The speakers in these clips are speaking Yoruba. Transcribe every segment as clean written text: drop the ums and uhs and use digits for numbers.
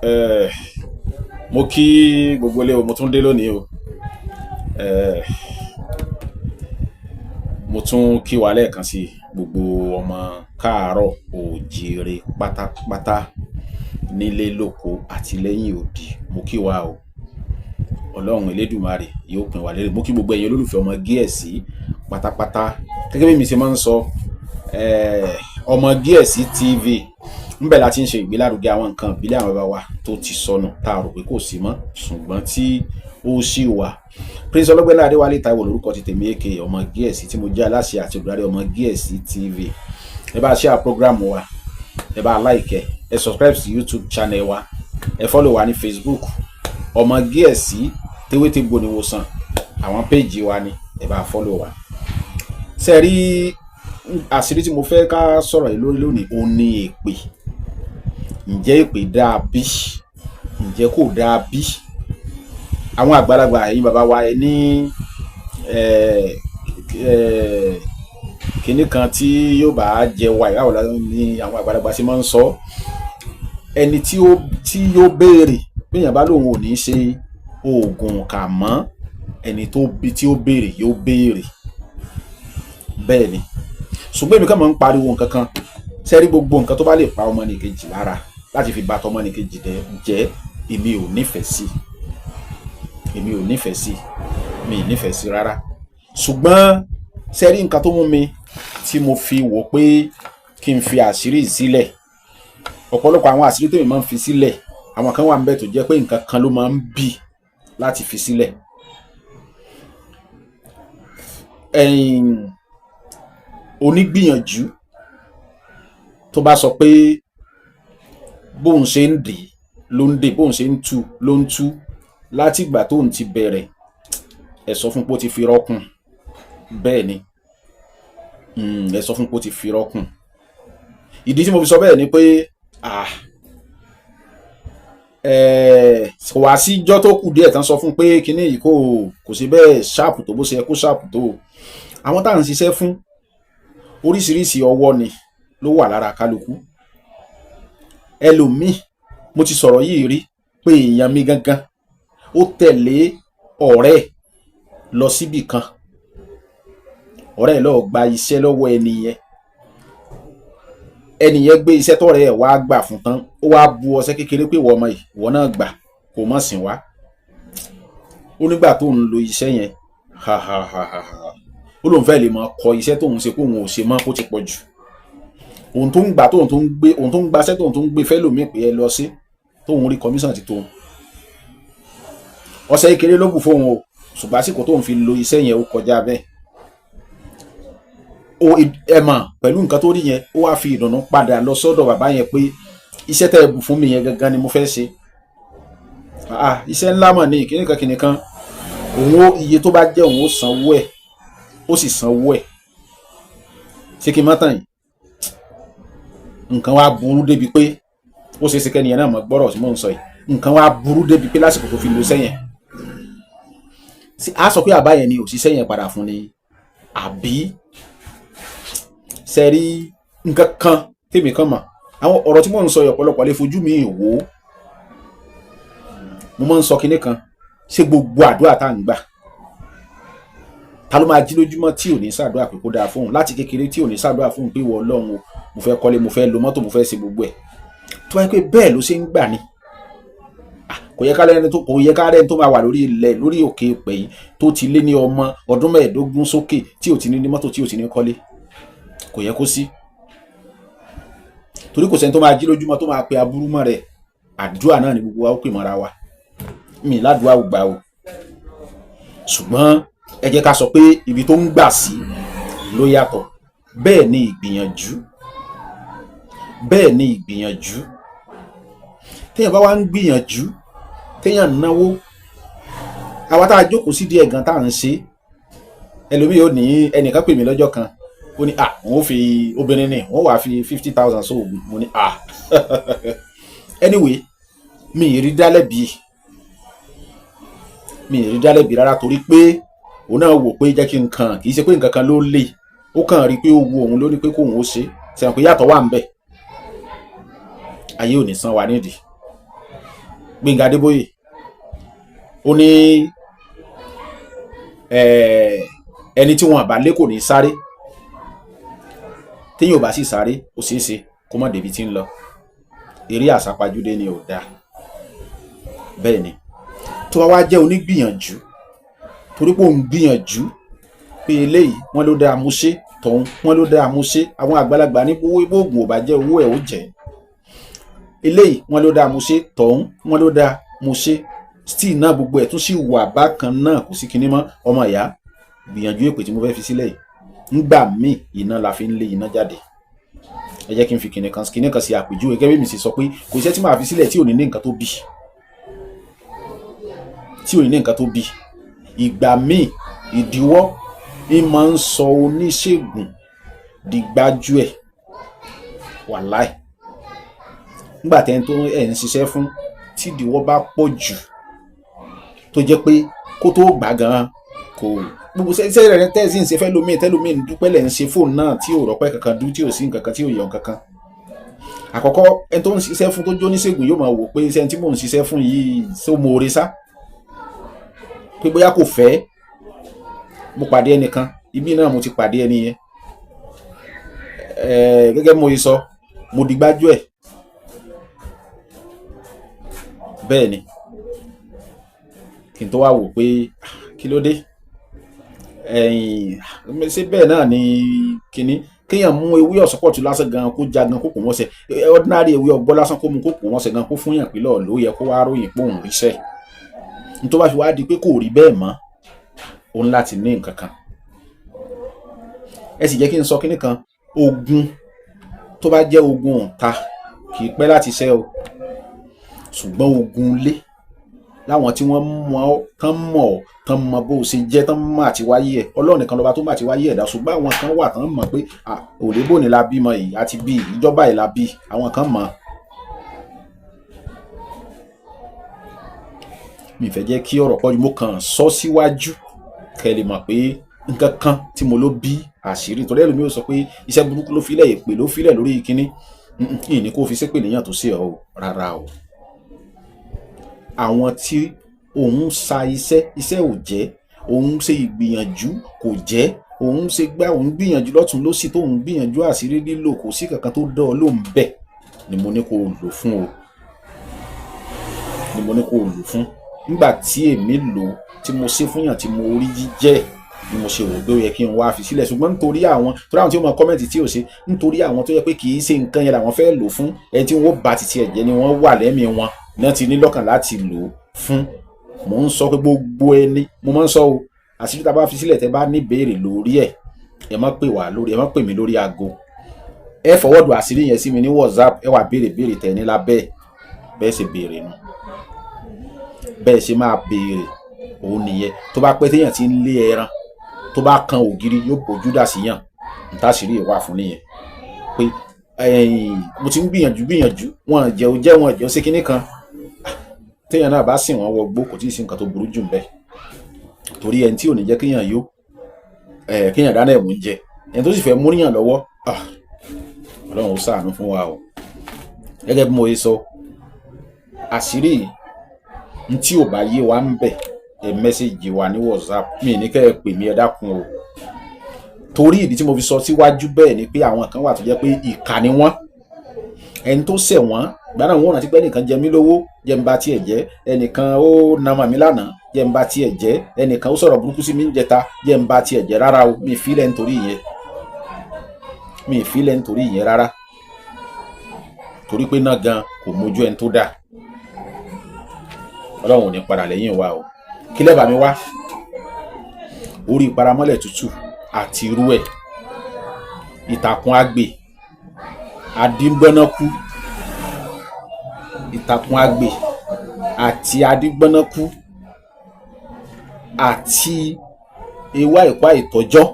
Eh, mo kí gbogbo ilé o, mo tún dé lónìí o. Eh, mo tún kí wa lẹ́ẹ̀kan sí gbogbo ọmọ káàárọ̀ oòjíire pátápátá nílé lóko àti lẹ́yìn odi. Mo kí wa o. Ọlọ́run Elédùmarè yóò pín wa lérè. Mo kí gbogbo ẹ̀yin olólùfẹ́ ọmọ Gíẹ̀sí pátápátá. Gẹ́gẹ́ bí mi ṣe máa ń sọ, ọmọ Gíẹ̀sí TV ńbẹ̀ la ti ń ṣe ìgbélárugẹ àwọn nǹkan ìbílẹ̀ àwọn bàbá wa tó ti sọnù, tá a rò pé kò sí mọ́, ṣùgbọ́n tí ó sì wà. Prince Ọlọ́gbẹ́lá Adéwálé Táíwò lórúkọ ti tèmi, aka ọmọ Gíẹ̀sí, tí mo jẹ́ aláṣẹ àti olùdarí ọmọ Gíẹ̀sí TV. Ẹ bá share program wa, ẹ bá like, ẹ subscribe sí YouTube channel wa, ẹ follow wa ní Facebook, ọmọ Gíẹ̀sí Tewétegbò níwòsàn, àwọn péèjì wa ni ẹ bá follow wa. Ṣe rí àṣírí tí mo fẹ́ ká sọ̀rọ̀ yìí lórí lónìí, ó ní èpè. Ǹjẹ́ èpè dáa bí? Ǹjẹ́ kò dáa bí? Àwọn àgbàlagbà, ẹ̀yin bàbá wa, ẹ ní kinní kan tí yóò bá jẹ wa ìyáwó ni àwọn àgbàlagbà ṣe máa ń sọ, ẹni tí ó tí yóò béèrè béèyàn bá lóun ò ní ṣe oògùn kà mọ́, ẹni tó bí tí ó béèrè yóò béèrè. Bẹ́ẹ̀ ni. Ṣùgbọ́n èmi kàn máa ń pariwo nǹkan kan. Ṣe rí gbogbo nǹkan tó bá lè pa ọmọnìkejì lára láti fi bà tọmọnìkejì jẹ́, èmi ò nífẹ̀ẹ́ sí, èmi ò nífẹ̀ẹ́ sí, mi ì nífẹ̀ẹ́ sí rárá. Ṣùgbọ́n ṣe rí nǹkan tó mú mi tí mo fi wò pé kí n fi àṣírí sílẹ̀, ọ̀pọ̀lọpọ̀ àwọn àṣírí tèmi máa ń fi sílẹ̀, àwọn kan wà ń bẹ tó jẹ́ pé nǹkan kan ló máa ń bì láti fi sílẹ̀. Ẹ̀yìn onígbìyànjú tó bá sọ pé bóun ṣe ń dè ló ń dè, bóun ṣe ń tú ló ń tú láti ìgbà tóun ti bẹ̀rẹ̀, ẹ sọ fún pé ó ti fi rọ́kùn. Bẹ́ẹ̀ ni, ẹ sọ fún pé ó ti fi rọ́kùn. Ìdí tí mo fi sọ bẹ́ẹ̀ ni pé kò wá síjọ́ tó kù díẹ̀ tán sọ fún pé kinní yìí kò sí bẹ́ẹ̀ ṣáàpù tó bó ṣe yẹ kó ṣáàpù tó. Àwọn tá à ń ṣiṣẹ́ fún, oríṣiríṣi ọwọ́ ni ló wà lára kálukú. Ẹlòmíì, mo ti sọ̀rọ̀ yìí rí pé èèyàn mi gangan, ó tẹ̀lé ọ̀rẹ́ ẹ̀ lọ síbì kan, ọ̀rẹ́ ẹ̀ lọ́ọ́ gba iṣẹ́ lọ́wọ́ ẹni yẹn. Ẹni yẹn gbé iṣẹ́ tọ́rẹ́ ẹ̀ wá gbà fún tán, ó wá bu ọṣẹ kékeré pé, "Ìwọ ọmọ yìí, ìwọ náà gbà kó mọ̀ sìn wá." Ó nígbà tó ń lo iṣẹ́ yẹn, ha ha ha ha ha, ó lóun fẹ́ lè mọ kọ iṣẹ́ tóun ṣe kóun ò ṣe mọ́, kó ti pọ̀ jù. Òun tó ń gbà, tóun tó ń gbé, òun tó ń gbaṣẹ́, tóun tó ń gbé fẹ́lòmíì pé ẹ lọ sí, tóun rí commission ti tóun. Ọṣẹ kékeré ló bù fóun o, ṣùgbọ́n àsìkò tóun fi lo iṣẹ́ yẹn, ó kọjá bẹ́ẹ̀ o. Ẹ mọ̀, pẹ̀lú nǹkan tó rí yẹn, ó wá fi ìdùnnú padà lọ sọ́dọ̀ bàbá yẹn pé iṣẹ́ tẹ́ ẹ bù fún mi yẹn gangan ni mo fẹ́ ṣe. Ah, iṣẹ́ ńlá mọ̀ ní kíníkan kíníkan, òun ó iye tó bá jẹ́, òun ó sanwó ẹ̀. Ó sì sanwó ẹ̀. Ṣé kí n má tàn yìí, nǹkan wá burú débi pé ó ṣeé ṣe kẹ́niyẹn náà mọ̀ gbọ́rọ̀ tí mò ń sọ yìí. Nǹkan wá burú débi pé lásìkò tó fi lo sẹ́yìn, a sọ pé àbá yẹn ni òṣìṣẹ́ yẹn padà fún ni, àbí ṣe rí nǹkan kan tèmi kan mọ̀? Àwọn ọ̀rọ̀ tí mò ń sọ yìí, ọ̀pọ̀lọpọ̀ lè fojú mi wò ó. Mo máa ń sọ kinní kan: ṣé gbogbo àdúrà tá à ń gbà, ta ló máa jí lójúmọ́ tí ò ní ṣàdúrà pé kó dáa fóun láti kékeré, tí ò ní ṣàdúrà fóun pé, "Ìwọ Ọlọ́run o, mo fẹ́ kọ́lé, mo fẹ́ lo mọ́tò, mo fẹ́ ṣe gbogbo ẹ̀"? Tó wáyé pé bẹ́ẹ̀ ló ṣe ń gbà ni, kò yẹ ká rẹ́ni tó máa wà lórí ilẹ̀, lórí òkè pẹ̀ yìí, tó ti lé ní ọmọ ọdún 15 sókè, tí ò ti ní ní mọ́tò, tí ò ti ní kọ́lé. Kò yẹ kó sí, torí kò sẹ́ni tó máa jí lójúmọ́ tó máa pe aburú mọ́ rẹ̀. Àdúrà náà ni gbogbo wa ó pè mọ́ra wa. Mi ládùúgbà ò gbà o, ṣùgbọ́n ẹ jẹ́ ká sọ pé ibi tó ń gbà sí ló yàtọ̀. Bẹ́ẹ̀ ni ìgbìyànjú, bẹ́ẹ̀ ni ìgbìyànjú. Téèyàn bá wá ń gbìyànjú, téèyàn náwó, àwa tá a jókòó sí díẹ̀ gan tá à ń ṣe, ẹlòmíì ò ní. Ẹnìkan pè mí lọ́jọ́ kan, ó ní, ah, òun ó fi, obìnrin ni wọ́n wàá fi 50,000 sóògùn. Mo ní, ah, anyway, mi ì rí dálẹ́bi, mi ì rí dálẹ́bi rárá, torí pé òun náà wò pé jẹ́ kí n kàn, kì í ṣe pé nǹkan kan ló lè, ó kàn rí pé ó wu òun ló ní pé kóun ó ṣe. Sẹ́wọ̀n pé yàtọ̀ wà ń bẹ̀? Ayé ò ní san wa nídìí. Gbẹ́ngà Adébóyè, ó ní ẹni tí wọn bá lé kò ní sáré. Téèyàn ò bá sì sáré, ó ṣeé ṣe kó má débi tí ń lọ. Eré àsápajúdé ni ò dáa. Bẹ́ẹ̀ ni, tó bá wá jẹ́ onígbìyànjú, torí pé òun gbìyànjú pé eléyìí wọ́n ló dáa mú ṣe, tọ̀hún wọ́n ló dáa mú ṣe. Àwọn àgbàlagbà ní owó oògùn ò bá jẹ́ owó ẹ̀ ó jẹ́. Eléyìí wọ́n ló dáa mú ṣe, tọ̀hún wọ́n ló dáa mú ṣe, still náà gbogbo ẹ̀ tún sì wà bákan náà, kò sí kinní mọ́. Ọmọ ìyá, gbìyànjú èpè tí mo fẹ́ fi sílẹ̀ yìí. Ńgbà míì, iná la fi ń lé iná jáde. Ẹ jẹ́ kí n fi kinní kan sí àpèjúwe. Gẹ́gẹ́ bí mi ṣe sọ pé kò iṣẹ́ tí màá fi sílẹ̀ tí ò ní ní nǹkan tó bí, tí ò ní ní nǹkan tó bí. Ìgbà míì, ìdíwọ́ ń máa ń sọ oníṣègùn di gbájúẹ̀. Wàláì, nígbà tẹ́ni tó ẹ̀ ń ṣiṣẹ́ fún, tí ìdíwọ́ bá pọ̀ jù, tó jẹ́ pé kó tó gbà gan-an kò gbogbo iṣẹ́ rẹ̀ tẹ́sí ń ṣe fẹ́ lómi, tẹ́lómi ń dúpẹ́ lẹ̀ ń ṣe fóònù náà, tí ò rọ́pẹ́ kankan dú, tí ò sí nǹkan kan, tí ò yọ̀ nǹkan kan. Àkọ́kọ́, ẹni tó ń ṣiṣẹ́ fún tó jó oníṣègùn yóò máa wò pé iṣẹ́ tí mò ń ṣiṣẹ́ fún yìí ṣó mo sá pé bóyá kò fẹ́. Mo pàdé ẹnìkan ibi náà, mo ti pàdé ẹni yẹn. Gẹ́gẹ́ bí mo ṣe sọ, mo di gbájúẹ̀. Bẹ́ẹ̀ ni, kí n tó wá wò pé kí ló dé, ẹ̀yìn ṣé bẹ́ẹ̀ náà ni kinní kéèyàn mú ewé ọ̀sọ́pọ̀tù lásán gan, kó já gan, kó pò mọ́sẹ̀, ordinary ewé ọgbọ́ lásán, kó mú kó pò mọ́sẹ̀ gan, kó fún yàn pé lọ́ọ̀ ló yẹ kó wá ròyìn pé òun ríṣẹ́. Ní tó bá fi wá di pé kò rí bẹ́ẹ̀ mọ́, òun láti ní nǹkan kan. Ẹ sì jẹ́ kí n sọ kinní kan: ogun tó bá jẹ́ ogun ọ̀tá kì í pẹ́ láti ṣẹ́ o, ṣùgbọ́n ogun ilé láwọn tí wọ́n mọ̀ ọ́, tán mọ̀ ọ́, tán mọ bó o ṣe jẹ́, tán mọ̀ àti wáyé ẹ̀. Ọlọ́run nìkan lọ́ba tó mọ̀ àti wáyé ẹ̀dá, ṣùgbọ́n àwọn kan wà tán mọ̀ pé òdebó ni la bímọ yìí, àti bí ìjọba yìí la bí. Àwọn kan mọ̀. Mi fẹ́ jẹ́ kí ọ̀rọ̀ pọ̀ jù, mo kàn sọ síwájú kẹ́ lè mọ̀ pé nǹkan kan tí mo ló bí àṣírí, torí ẹlòmíì ó sọ pé iṣẹ́ burúkú ló filẹ̀, èpè ló filẹ̀ lórí kínní. Ìní kó fi ṣépè léyàn tó ṣe ọ́ o, rárá o. Àwọn tí òun sa iṣẹ́, iṣẹ́ ò jẹ́, òun ṣe ìgbìyànjú kò jẹ́, òun ṣe gbá, òun gbìyànjú lọ́tún lósì, tóun gbìyànjú àṣírí lílò, kò sí kankan tó dán ọ lóhùn. Bẹ́ẹ̀ ni mo ní kó o lò fún o, ni mo ní kó o lò fún. Nígbà tí èmi lò, tí mo ṣe fún yàn, tí mo rí jíjẹ́, ni mo ṣe wò pé ó yẹ kí n wá fi sílẹ̀. Ṣùgbọ́n nítorí àwọn, torí àwọn tí ó mọ comment tí ò ṣe, nítorí àwọn tó yẹ pé kì í ṣe nǹkan yẹn làwọn fẹ́ lò fún, ẹni tí wọ́n bá titi ẹ̀jẹ̀ ni wọ́n wà lẹ́mìí wọn náà ti ní lọ́kàn láti lò ó fún. Mò ń sọ pé gbogbo ẹni mo máa ń sọ o, àṣírí tá a bá fi sílẹ̀, tẹ́ bá ní béèrè lórí ẹ̀, ẹ má pè wá lórí, ẹ má pè mí lórí aago. Ẹ forward àṣírí yẹn sí mi ní WhatsApp, ẹ wà béèrè béèrè tẹ̀ ní lábẹ́. Bẹ́ẹ̀ ṣe béèrè nu, bẹ́ẹ̀ ṣe máa béèrè òun nìyẹn. Tó bá pẹ́, téèyàn ti ń lé ẹran, tó bá kan ògiri, yóò bójú dà sí yàn. Ntáṣírí wà fún nìyẹn, pé mo ti ń gbìyànjú gbìyànjú, wọn jẹ́ ò jẹ́, wọn jẹ́ ò ṣe kinní kan. Téèyàn náà bá sìn wọ́n wọgbó, kò tí ì sí nǹkan tó burú jù ń bẹ, torí ẹni tí ò ní jẹ́ kéèyàn yó, kéèyàn dáná ẹ̀mú jẹ, ẹni tó sì fẹ́ múríyàn lọ́wọ́. Ọlọ́run ó ṣàánú fún wa o. Gẹ́gẹ́ bí mo ṣe sọ, àṣírí n tí ò bá yé wa ń bẹ̀, ẹ message wa ní WhatsApp. Mi ní kẹ́ ẹ pè mí, ẹ dákun o, torí ìdí tí mo fi sọ síwájú bẹ́ẹ̀ ni pé àwọn kan wà tó jẹ́ pé ìkà ni wọ́n. Ẹni tó ṣẹ̀ wọ́n gbàdá wọn rántí pé ẹnìkan jẹ mí lówó, jẹ́ ń bá tiẹ̀ jẹ́, ẹnìkan ó na màmí lánàá, jẹ́ ń bá tiẹ̀ jẹ́, ẹnìkan ó sọ̀rọ̀ burúkú sí mi ń jẹta, jẹ́ ń bá tiẹ̀ jẹ́. Rárá o, mi fi lẹ̀ nítorí ìyẹn, mi fi lẹ̀ nítorí ìyẹn rárá, torí pé náà gan kò mójú ẹni tó dà. Ọlọ́run ò ní padà lẹ́yìn wa o. Kí lẹ́bàá mi wá orí paramọ́lẹ̀ tútù àti irú ẹ̀, ìtàkùn àgbè adíngbọ́nákú, ìtàkùn àgbè àti adíngbọ́nákú àti ewé àìkú àìtọ́jọ́,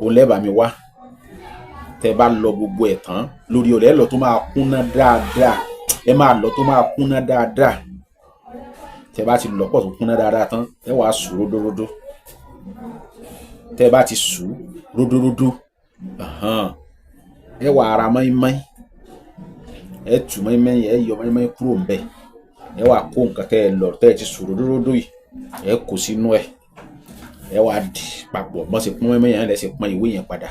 òun lẹ́bàá mi wá. Tẹ́ bá lọ gbogbo ẹ̀ tán lórí ọ̀rẹ́, ẹ lọ tó máa kúnná dáadáa, ẹ máa lọ tó máa kúnná dáadáa. Tẹ́ bá ti lọ pọ̀ tó kúnná dáadáa tán, ẹ wàá sùn ródóródó. Tẹ́ bá ti sùn ródóródó, ẹ wàá ra mọ́ínmọ́ín. Ẹ tú mọ́ínmọ́ín, ẹ yọ mọ́ínmọ́ín kúrò ńbẹ̀. Ẹ wá kó nǹkan tẹ́ ẹ lọ, tẹ́ ẹ ti sùn ródóródó yìí, ẹ kó sínú ẹ̀, ẹ wá dì papọ̀. Bọ́n ṣe pọ́n mọ́ínmọ́ín yẹn, lẹ ṣe pọ́n ìwé yẹn padà.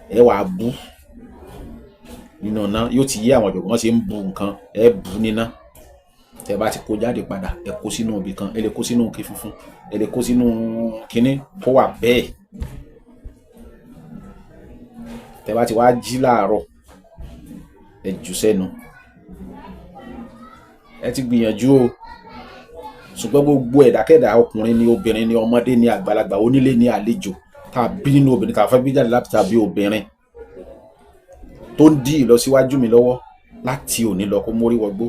Ẹ wá bú nínú iná. Yóò ti yé àwọn ọ̀jọ̀gbọ́n ṣe ń bu nǹkan. Ẹ bú níná. Tẹ́ bá ti kó jáde padà, ẹ kó sínú ibì kan. Ẹ lè kó sínú ike funfun, ẹ lè kó sínú kinní, kó wà bẹ́ẹ̀. Tẹ́ bá ti wá jí láàárọ̀, ẹ jù sẹ́nu. Ẹ ti gbìyànjú o, ṣùgbọ́n gbogbo ẹ̀dákẹ́dà, ọkùnrin ni, obìnrin ni, ọmọdé ni, àgbàlagbà, onílé ni, àlejò, tá a bí nínú obìnrin, tá a fẹ́ bí jáde láti tàbí obìnrin, tó ń dí ìlọsíwájú mi lọ́wọ́, láti òní lọ, kó mórí wọgbó.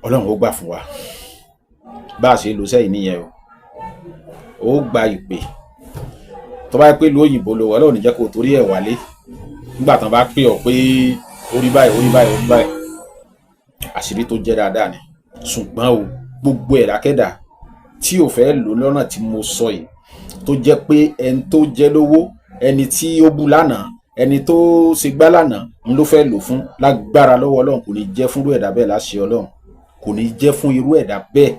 Ọlọ́run ó gbà fún wa. Bá a ṣe lò sẹ́yìn nìyẹn o. Ó gba ìpè. Tó bá yẹ pé ìlú òyìnbó lo wà, Ọlọ́run ní jẹ́ kó o torí ẹ̀ wálé nígbà tán bá pè ọ́ pé orí báyìí, orí báyìí, orí báyìí. Àṣírí tó jẹ́ dáadáa ni. Ṣùgbọ́n o, gbogbo ẹ̀dákẹ́dà tí ò fẹ́ lò lọ́nà tí mo sọ yìí, tó jẹ́ pé ẹni tó jẹ́ lówó, ẹni tí ó bú lánàá, ẹni tó ṣe gbá lánàá ń ló fẹ́ lò fún, lágbára lọ́wọ́ Ọlọ́run, kò ní jẹ́ fún irú ẹ̀dá bẹ́ẹ̀. Láṣẹ Ọlọ́run, kò ní jẹ́ fún irú ẹ̀dá bẹ́ẹ̀.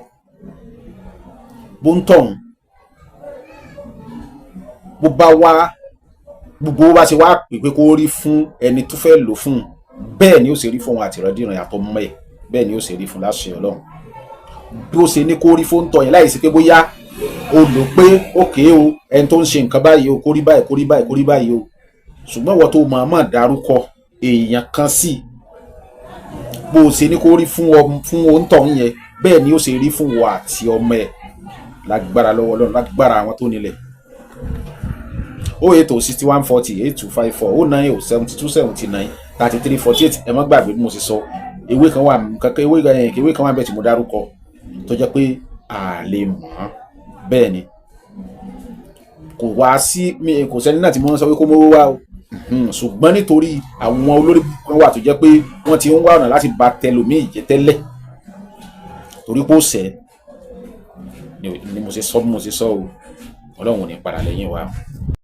Bó ń tọ̀hún, bó bá wá, gbogbo bá ṣe wá pè pé kó rí fún ẹni tó fẹ́ lò fún, bẹ́ẹ̀ ni ó ṣe rí fún òun àtìrandíran àtọmọ ẹ̀. Bẹ́ẹ̀ ni ó ṣe rí fún láṣẹ Ọlọ́run. Bí ó ṣe ní kó rí fún tọ̀ yẹn, láì sí pé bóyá o lò pé òkè o, ẹni tó ń ṣe nǹkan báyìí o, kó rí báyìí, kó rí báyìí, kó rí báyìí o. Ṣùgbọ́n ìwọ tó mọ̀ọ́mọ̀ dárúkọ èèyàn kan sí, bó o ṣe ní kó rí fún ọ, fún òǹtọ̀hún yẹn, bẹ́ẹ̀ ni ó ṣe rí fún wọ àti ọmọ ẹ̀, lágbára lọ́wọ́ Ọlọ́run, lágbára àwọn tó nílẹ̀. 08061408254, 09072793348. Ẹ má gbàgbé bí mo ṣe sọ, ewé kan wà kankan, ewé kan wà bẹ́ẹ̀ tí mo dárúkọ, tó jẹ́ pé a lè mọ̀ ọ́n. Bẹ́ẹ̀ ni, kò wá sí, kò sẹ́ni náà tí mo ń sọ pé kó mówó wá o. Ṣùgbọ́n nítorí àwọn olórí kan wà tó jẹ́ pé wọ́n ti ń wá ọ̀nà láti bà tẹlòmíì jẹ́ tẹ́lẹ̀, torí pé ó sẹ́ ni mo ṣe sọ bí mo ṣe sọ o. Ọlọ́run ò ní padà lẹ́yìn wa.